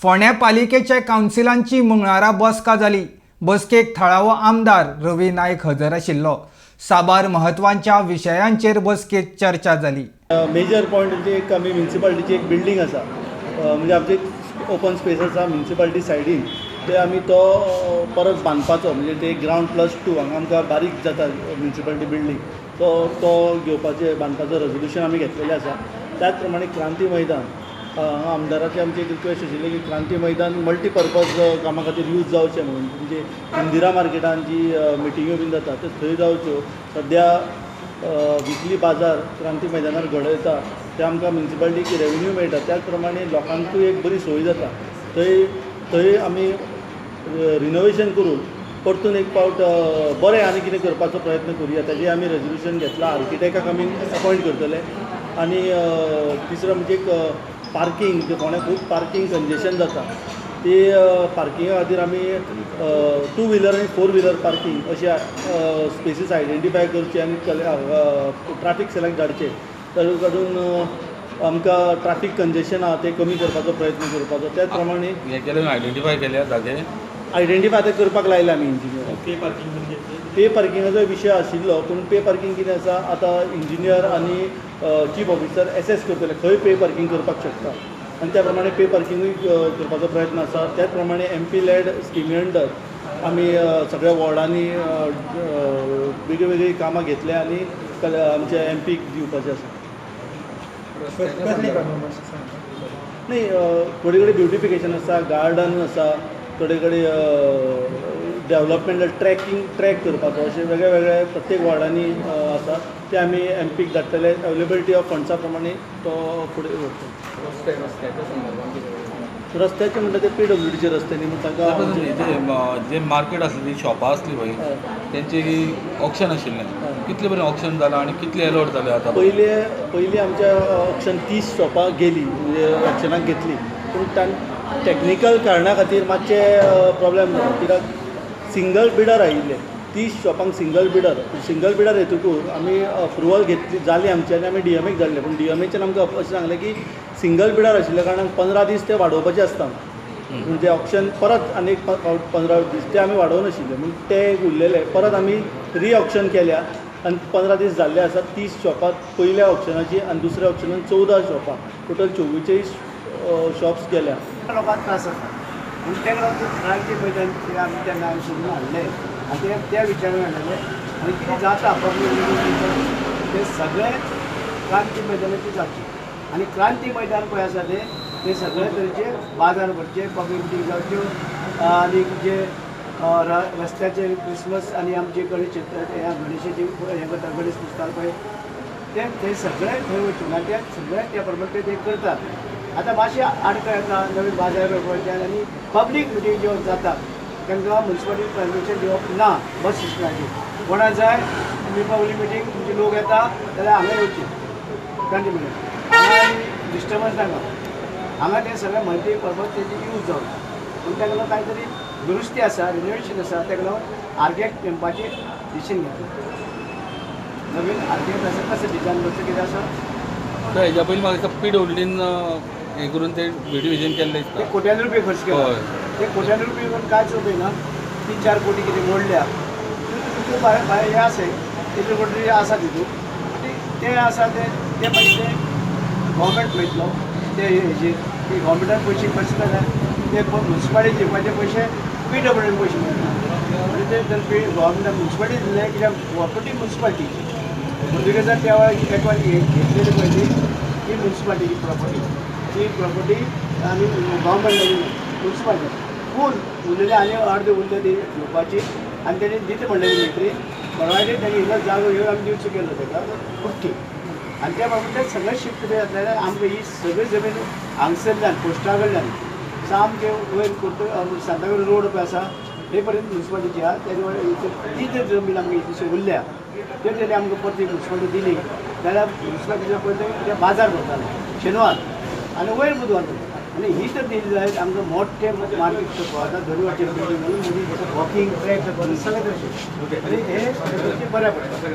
फोंड्या पालिकेच्या कावन्सिलांची मंगळारा बसका जाली. बसकेक थळावो आमदार रवी नायक हजर आशिल्लो. साबार म्हत्वाच्या विशयांचेर बसकेत चर्चा जाली. मेजर पॉयंट म्हणजे एक आमी म्युनिसिपालिटीची एक बिल्डींग आसा, म्हणजे आमची एक ओपन स्पेस आसा म्युनिसिपालिटी सायडीन, ते आमी तो परत बांदपाचो, म्हणजे ते ग्रावंड +2 हांगा आमकां बारीक जाता म्युनिसिपालिटी बिल्डींग, तो तो घेवपाचें बांदपाचो रेजोल्युशन आमी घेतलेलें आसा. त्याच प्रमाणे क्रांती मैदान, हांगा आमदाराची आमची एक रिक्वेस्ट आशिल्ली की क्रांती मैदान मल्टीपर्पज कामा खातीर यूज जावचें म्हणून, म्हणजे इंदिरा मार्केटान जी मिटिंग्यो बीन जाता त्यो थंय जावच्यो. सद्या विकली बाजार क्रांती मैदानार घडयता ते आमकां म्युनिसिपालिटीक रेवेन्यू मेळटा, त्याच प्रमाणे लोकांकूय एक बरी सोय जाता. थंय थंय आमी रिनोवेशन करून परतून एक फावट बरें आनी कितें करपाचो प्रयत्न करुया, ताजें आमी रेजोल्युशन घेतलां. आर्किटेक्टाक आमी अपॉयंट करतले. आनी तिसरो म्हणजे एक पार्कींग, जे फोंड्या खूब पार्कींग कंजेशन जाता, ती पार्किंगा खातीर आमी 2 व्हिलर आनी 4 व्हिलर पार्कींग अशे स्पेसीस आयडेंटिफाय करचे आनी ट्राफीक सेलाक धाडचे, तर काडून आमकां ट्राफीक कंजेशन आहा तें कमी करपाचो प्रयत्न करपाचो. त्याच प्रमाणे हे केले आयडेंटिफाय केल्या जागे आयडेंटिफाय आतां करपाक लायले आमी इंजिनियर. पे पार्किंगाचो विशय आशिल्लो, पूण पे पार्कींग कितें आसा आतां इंजिनियर आनी चीफ ऑफिसर एसेस करतले खंय पे पार्कींग करपाक शकता, आनी त्या प्रमाणे पे पार्किंगूय करपाचो प्रयत्न आसा. त्याच प्रमाणे एमपी लॅड स्किमी अंडर आमी सगळ्या वॉर्डांनी वेगळी वेगळी कामां घेतल्या आनी आमच्या एमपीक दिवपाचें आसा. न्ही, थोडे कडेन ब्युटिफिकेशन आसा, गार्डन आसा, थोडे कडेन डेवलपमेंट ट्रॅकिंग ट्रॅक करपाचो, अशे वेगळे वेगळे प्रत्येक वॉर्डांनी आसा, ते आमी एमपीक धाडटले. अवेलेबिलिटी ऑफ फंड्सा प्रमाणे तो फुडें व्हरतलो. रस्त्याचे म्हणटा ते पीडब्ल्यूडीचे रस्ते न्ही, म्हण तांकां जे मार्केट आसली ती शॉपां आसली पळय तेंचे ऑक्शन आशिल्लें, कितले पर्यंत ऑक्शन जालां आनी कितले एलॉट जाले आतां? पयले पयलीं आमच्या ऑक्शन 30 शॉपां गेली, म्हणजे ऑक्शनाक घेतली, पूण टॅक्निकल कारणा खातीर मातशे प्रॉब्लेम जालो, कित्याक सिंगल बिडर आयिल्ले 30 शॉपांक सिंगल बिडर, सिंगल बिडर येतकूच आमी अप्रुवल घेतली जाली आमची आनी आमी डीएमएक धाडले, पूण डीएमएच्यान आमकां अशें सांगलें की सिंगल बिडर आशिल्ल्या कारणान 15 दीस ते वाडोवपाचे आसता, म्हणजे ऑक्शन परत आनी एक फावट 15 दीस ते आमी वाडोवनाशिल्ले, म्हूण ते एक उरलेले. परत आमी री ऑक्शन केल्या आनी 15 दीस जाल्ले आसा. 30 शॉपां पयल्या ऑक्शनाची आनी दुसऱ्या ऑक्शनान 14 शॉपां, टोटल 44 शॉप्स गेल्या. लोकांक त्रास जाता म्हणून ताका लागून क्रांती मैदान आमी तेन्ना आमी सोदून हाडलें आनी ते त्या विचारान हाडलेले आनी कितें जाता पब्लीक मिटींग ते सगळे क्रांती मैदानाचेर जावचे आनी क्रांती मैदान पळय आसा ते सगळे तरेचे बाजार भरचे, पब्लीक मिटींग जावच्यो आनी जे रस्त्याचेर क्रिसमस आनी आमचे गणेश गणेशाची हें करता, गणेश पुजता पळय ते थंय सगळे थंय वचून आनी ते सगळे त्या प्रमाणे ते करतात. आतां मातशें आडखळ येता नवीन बाजार करपाचें आनी पब्लीक मिटींग ज्यो जाता तांकां म्युनिसिपालिटी परमिशन दिवप ना बस सिस्टमाचेर. कोणा जाय तुमी पब्लीक मिटींग तुमचे लोक येता जाल्यार हांगा येवचे क्रांती मैदान, हांगा डिस्टर्बन्स नाका, हांगा ते सगळे मल्टीपर्पज तेजी यूज जावचे. पूण ताका लागून कांय तरी दुरुस्ती आसा, रिनोवेशन आसा, ताका लागून आर्किटेक्ट नेमपाचें डिसिजन घेतलें. नवीन आर्किटेक्ट आसा, कशें डिजायन करचें कितें आसा. हेज्या पयलीं म्हाका दिसता पीडब्ल्यूडीन हे करून ते ब्युटिफिकेशन केल्लें ते कोट्यांनी रुपये खर्च केला, ते कोट्यांनी रुपये करून कांयच उपयोग ना. 3-4 कोटी कितें मोडल्या तितून भायर भायर हें आसा, तितून कोटी आसा तितून ते आसा ते ते मागीर ते गव्हर्मेंट पळयतलो ते हेजेर की गव्हर्मेंटान पयशे खर्च केले ते म्युनिसिपालिटी दिवपाचे पयशे पीडब्ल्यूडीन पयशे मेळटा, म्हणजे ते जर पी गव्हर्मेंटान म्युनिसिपालिटी दिले कित्याक प्रॉपर्टी म्युनिसिपालिटीची पुर्तुगेजान त्या वेळार एक घेतलेली पयली ती म्युनिसिपालिटीची प्रॉपर्टी, ती प्रॉपर्टी आनी गव्हर्मेंट म्युनिसिपालिटी, पूण उरलेले आनी अर्दे उरले ती घेवपाची आनी तेणी दिता म्हणलेली मेळटली प्रोवायडेड तेणी इल्लो जागो घेवन आमी दिवचो केलो ताका कुट्टी आनी त्या प्रमाणे ते सगळे शिफ्ट जातले जाल्यार आमकां ही सगळी जमीन हांगसरल्यान पोस्टा कडल्यान सामके वयर कुर्तू सांताक्रूज रोड पळय आसा थंय पर्यंत म्युनिसिपालिटीची आहा, तेजे ती जर जमीन आमकां इतलीशी उरल्या ते तेणी आमकां परती म्युनिसिपालिटी दिली जाल्यार म्युनिसिपालिटीच्या पयलीं ते बाजार भरताले शेनवार आनी वयर बुधवार आनी ही तर दिली जायत आमकां मोठे मार्केट करपाक आतां दोन वाटेन बिल्डींग म्हणून वॉकिंग ट्रॅक सगळें तशें आनी हें बऱ्या पडटा.